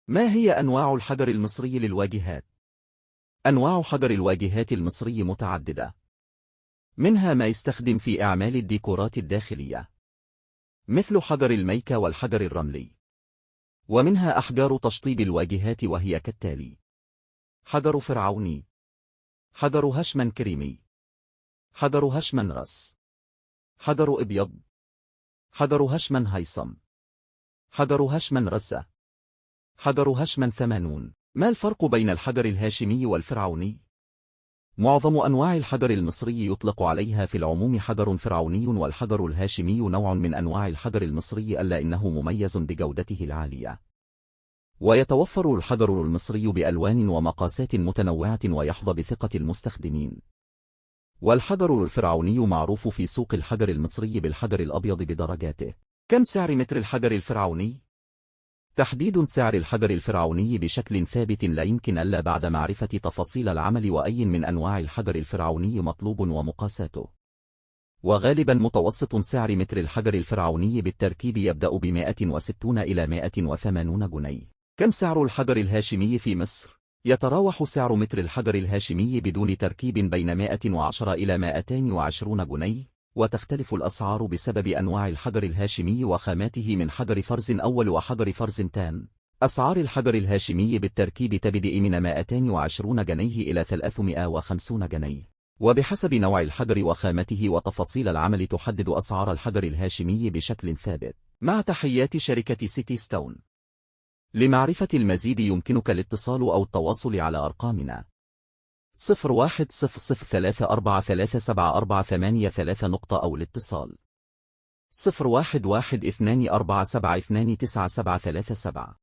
ما هي أنواع الحجر المصري للواجهات؟ أنواع حجر الواجهات المصري متعددة، منها ما يستخدم في أعمال الديكورات الداخلية مثل حجر الميكا والحجر الرملي، ومنها أحجار تشطيب الواجهات وهي كالتالي: حجر فرعوني، حجر هشمن كريمي، حجر هشمن رس، حجر أبيض، حجر هشمن هيصم، حجر هشمن رسة، حجر هشمن 80. ما الفرق بين الحجر الهاشمي والفرعوني؟ معظم أنواع الحجر المصري يطلق عليها في العموم حجر فرعوني، والحجر الهاشمي نوع من أنواع الحجر المصري ألا إنه مميز بجودته العالية. ويتوفر الحجر المصري بألوان ومقاسات متنوعة ويحظى بثقة المستخدمين. والحجر الفرعوني معروف في سوق الحجر المصري بالحجر الأبيض بدرجاته. كم سعر متر الحجر الفرعوني؟ تحديد سعر الحجر الفرعوني بشكل ثابت لا يمكن إلا بعد معرفة تفاصيل العمل وأي من أنواع الحجر الفرعوني مطلوب ومقاساته. وغالبا متوسط سعر متر الحجر الفرعوني بالتركيب يبدأ ب 160 إلى 180 جنيه. كم سعر الحجر الهاشمي في مصر؟ يتراوح سعر متر الحجر الهاشمي بدون تركيب بين 110 إلى 220 جنيه، وتختلف الأسعار بسبب أنواع الحجر الهاشمي وخاماته من حجر فرز أول وحجر فرز تام. أسعار الحجر الهاشمي بالتركيب تبدأ من 220 جنيه إلى 350 جنيه، وبحسب نوع الحجر وخامته وتفاصيل العمل تحدد أسعار الحجر الهاشمي بشكل ثابت. مع تحيات شركة سيتي ستون. لمعرفة المزيد يمكنك الاتصال أو التواصل على أرقامنا 0100 343 7483 أو الاتصال 011 247 29737.